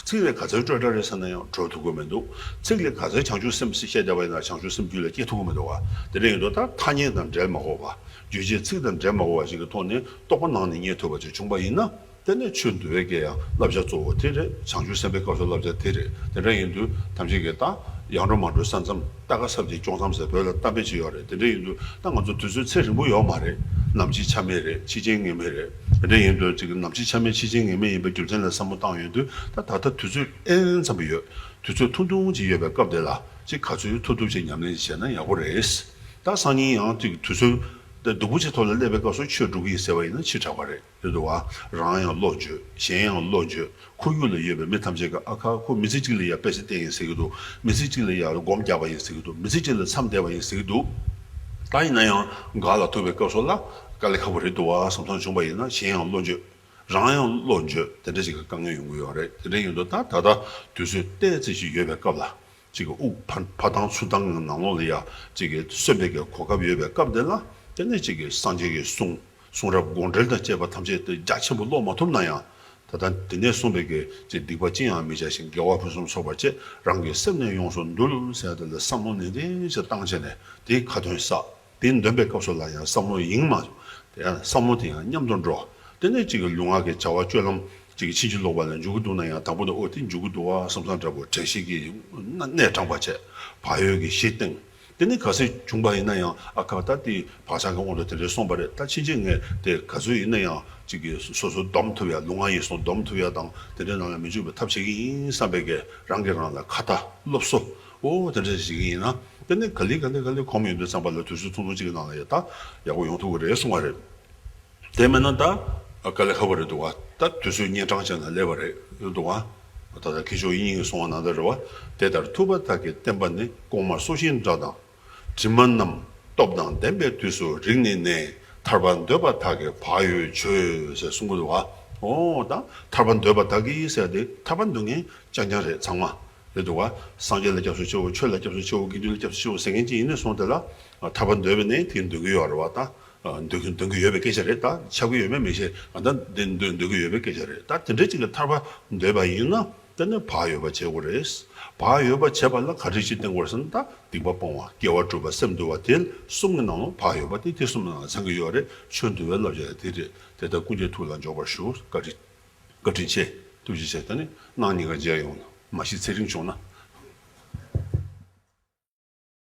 ཚིག་ལས་ག་ཚོད་སྤྲོས་བྲལ་རེད་ཟེར་ན་ཡང་གྲོལ་ཐུབ་ཀྱི་མི་འདུག་ཚིག་ལས་ག་ཚོད་བྱང་ཆུབ་སེམས་ཟེར་བཤད་བསྡད་པ་ཡིན་ན་བྱང་ཆུབ་སེམས་རྒྱུད་ལ་སྐྱེ་ཐུབ་ཀྱི་མི་འདུག་བ། དེ་འདྲ་ཡིན་དུས་ད་ཐ་སྙད་དང་འབྲེལ་མ་དགོས་པ། རྗོད་བྱེད་ཚིག་དང་འབྲེལ་མ་དགོས་པ་ཞིག་གི་ཐོག་ནས་རྟོགས་པ་ནང་ནས་རྙེད་ཐུབ་པ་ཅིག་བྱུང་པ་ཡིན་ན། དེ་ནས་ཆོས་འདུལ་བའི་གི་ཡང་བསླབ་བྱ་གཙོ་བོ་དེ་རེད། བྱང་ཆུབ་སེམས་དཔའི་སྐབས་སུ་བསླབ་བྱ་དེ་རེད། དེ་འདྲ་ཡིན་དུས་ཐམས་ཅད་ཀྱིས་ད་ཡར་འགྲོ་མར་འགྲོའི་ས་མཚམས། རྟ་ཁ་སྲབ་ཀྱིས་སྐྱོང་མཚམས་ཟེར་བོད་ལ་གཏམ་དཔེ་ཅིག་ཡོད་རེད། དེ་འདྲ་ཡིན་དུས་ད་ང་ཚོ་དུས་ཚོད་ཚད་རིང་པོ་ཡོད་མ་རེད། ནམ་འཆི་ཆ་མེད་རེད། འཆི་རྐྱེན་ངེས་མེད་རེད། དེ་འདྲ་ཡིན་དུས་ཅིག་ནམ་འཆི་ཆ་མེད་འཆི་རྐྱེན་ངེས་མེད་ཡིན་པའི་རྒྱུ་མཚན་ལ་བསམ་བློ་བཏང་ཡོང་དུས། ད་ད་ལྟ་དུས་ཚོད་ཨེན་ཙམ་པོ་ཡོད། དུས་ཚོད་ཐུང་ཐུང་ཅིག་ཡོད་པའི་སྐབས་དེ་ལ་ཅིག་ག་ཚོད་ཐུབ་ཐུབ་ཅིག་ཉམས་ལེན་བྱས་ན་ཡག་པོ་རེད། ད་སང་ཉིན་ཡང་ཅིག་དུས་ཚོད་ སྡུག་པོ་ཆེ་ཐོག་ལ་སླེབས་པའི་སྐབས་སུ་ཆོས་སྒྲུབ་ཀྱི་ཡིན་ཟེར་བ་ཡིན་ན་ཕྱི་དྲགས་པ་རེད། རེད་འདུག་བ། རང་ཡང་བློ་འགྱོད། གཞན་ཡང་བློ་འགྱོད། ཁོར་ཡུག་ལ་ཡོད་པའི་མི་ཐམས་ཅད་ཀྱིས་ཨ་ཁ་ཁོ་མི་ཚེ་གཅིག་ལ་ཡ་དཔེ་ཆ་བལྟས་ཡིན་ཟེར་གྱི་འདུག་མི་ཚེ་གཅིག་ལ་ཡ་སྒོམ་རྒྱག་པ་ཡིན་ཟེར་གྱི་འདུག་མི་ཚེ་གཅིག་ལ་མཚམས་བསྡད་པ་ཡིན་ཟེར་གྱི་འདུག་ད་ཡིན་ན་ཡང་ག་ལ་ཐུག་པའི་སྐབས་སུ་ལ་དཀའ་ལས་ཁག་པོ་རེད་འདུག་བ་བསམ་བསམ་བྱུང་བ་ཡིན་ན། གཞན་ཡང་བློ་འགྱོད། རང་ཡང་བློ་འགྱོད། དེ་འདྲ་ཞིག་གི་དཀའ་ངལ་ཡོང་གི་ཡོད་རེད། དེ་འདྲ་ཡིན་དུས་ད་ད་ལྟ་དུས་ཚོད་ཏོག་ཙམ་ཞིག་ཡོད་པའི་སྐབས་ལ། ཅིག་གི་དབུགས་ཕ་ཕ་ཐང་ཚུར་ཐང་གི་ནང་ལོགས་ལ་ཡ་ཅིག་གི་གསོན་པའི་གི་གོ་སྐབས་ཡོད་པའི་སྐབས་དེ་ལ། དེ་ནས་ཅིག་གི་སངས་རྒྱས་ཀྱི་གསུང་གསུང་རབ་དགོངས་འགྲེལ་དང་བཅས་པ་ཐམས་ཅད་དེ་རྒྱ་ཆེན་པོ་ཀློག་མ་ཐུབ་ན་ཡང་། ད་ལྟ་འདི་ནས་གསུངས་པའི་གི་ཅིག་སྡིག་པ་ཅི་ཡང་མི་བྱ་ཞིང་། དགེ་བ་ཕུན་སུམ་ཚོགས་པར་སྤྱད། རང་གི་སེམས་ནི་ཡོངས་སུ་འདུལ་ཟེར་དེ་ལ་བསམ་བློ་ནན་ཏན་ཞིག་བཏང་བྱས་ནས་དེའི་ཁ་ཏོན་བསགས། དེ་འདོན་པའི་སྐབས་སུ་ལ་ཡང་བསམ་བློ་ཡེངས་མ། དེ་ཡང་བསམ་བློ་དེ་ཡང་མཉམ་དུ་འགྲོ། དེ་ནས་ཅིག་གི་ལུས་ངག་གི་བྱ་བ་སྤྱོད་ལམ་ཅིག་གི་ཕྱིན་ཅི་ལོག་པ་ལ་འཇུག་གི་འདུག་ན་ཡང་། དང་པོ་དེ་ཨོ་དེ་འཇུག་གི་འདུག་བ་བསམ་བསམ་འདྲ་པོ་དྲན་ཤེས་ཀྱིས་གནས་དྲངས་པ་བྱས། བག་ཡོད་ཀྱི་གཞི་བཏིང་། དེ་ནས་གལ་སྲིད་བྱུང་བ་ཡིན་ན་ཡང་ཨ་ཁ་ད་དེ་བག་ཆགས་ཀྱི་དབང་དུ་དེ་འདྲའི་སོང་བ་རེད། ད་ཕྱིན་ཆད་ངས་དེ་ག་ཚོད་ཡིན་ན་ཡང་ཅིག་གི་སོ་སོ་སྡོམ་ཐུབ་ཡ། ལུས་ངག་ཡིད་གསུམ་སྡོམ་ཐུབ་ཡ་དང་དེ་འདྲའི་ནང་ལ་མི་འཇུག་པའི་ཐབས་བྱེད་ཀྱི་ཡིན་བསམ་པའི་གི་རང་གིས་རང་ལ་ཁ་ཏ་སློབ་གསོ་ཨོ་དེ་འདྲ་ཞིག་ཡིན་ན། དེ་ནས་ག་ལེ་ག་ལེ་ག་ལེ་གོམས་ཡོང་དུས་ཙམ་པ་ལ་དུས་ཚོད་ཐུང་ཐུང་ཅིག་གི་ནང་ལ་ཡ་ད་ཡག་པོ་ཡོང་ཐུབ་ཀྱི་རེད་གསུང་བ་རེད། དེ་མིན་ན་ད་དཀའ་ལས་ཁག་པོ་རེད་འདུག་བ། ད་དུས་ཚོད་གཉན་འཕྲང་ཅན་ལ་སླེབས་པ་རེད་འདུག་བ། ད་ལྟ་མཁས་མཆོག་དབྱིག་གཉེན་གྱིས་གསུངས་པ་ནང་ལྟར་རེད་བ། དེ་ལྟར་ཐུབ་པ་དག་གི་བསྟན་པ་ནི། གོང་མ་སྲོག་ཤིང་འདྲ་དང་དྲི་མ་རྣམས། སྟོབས་དང་ལྡན་པའི་དུས་སུ་རིག་ནས་ནི། ཐར་པ་འདོད་པ་དག་གིས་བག་ཡོད་བྱོས་ཟེར་གསུང་གི་འདུག་བ། ཨོ་ད་ཐར་པ་འདོད་པ་དག་གིས་ཟེར་དེ་ཐར་པ་འདོད་མཁན་རྐྱང་རྐྱང་རེད་ཚང་མ། རེད་འདུག་བ། སངས་རྒྱས་ལ་སྐྱབས་སུ་མཆིའོ། ཆོས་ལ་སྐྱབས་སུ་མཆིའོ། དགེ་འདུན་ལ་སྐྱབས་སུ་མཆིའོ་ཟེར་མཁན་ཅིག་ཡིན་ནས་བཟུང་དེ་ལ་ཐར་པ་འདོད་པས་ནི་དེ་འདོད་ཀྱི་ཡོད་རེད་བ། ད་འདོད་ཀྱི་འདོད་ཀྱི་ཡོད་པའི་སྐད་ཆ་རེད། ད་ཆགས་ཀྱི་ཡོད་མེད་མི་ཤེས། ཨ་ད་འདི་འདོད་འདོད་ཀྱི་ཡོད་པའི་སྐད་ཆ་རེད། ད་དེ་འདྲའི་ཅིག་གི་ཐར་པ་འདོད་པ་ཡིན་ན་དེ་ནི་བག་ཡོད་པ་བྱེད་དགོས་རེད། བག་ཡོད་པ་བྱེད་པ་ལ་ག་རེ་ཅིག་བསྟེན་དགོས་རེད་ཟེར་ན། ད་སྡིག་པ་སྤོང་བ། དགེ་བ་སྒྲུབ་པ། སེམས་འདུལ་བ། དེ་གསུམ་གྱི་ནང་ལ་བག་ཡོད་པ་དེ་དེ་གསུམ་ནང་ལ་ཚང་གི་ཡོད་རེད། ཆོས་འདུལ་བའི་བསླབ་བྱ་ཡང་དེ་རེད། དེ་ལྟར་ཀུན་མཁྱེན་ཐུགས་ལ་འཇོག་པར་ཞུ། བཀའ་དྲིན། བཀའ་དྲིན་ཆེ། ཐུགས་རྗེ་ཆེ། ད་ནི་གནངས་ཉིན་ཀ་མཇལ་ཡོང་། མ་གཞི་ཚེ་རིང་བྱུང་ན།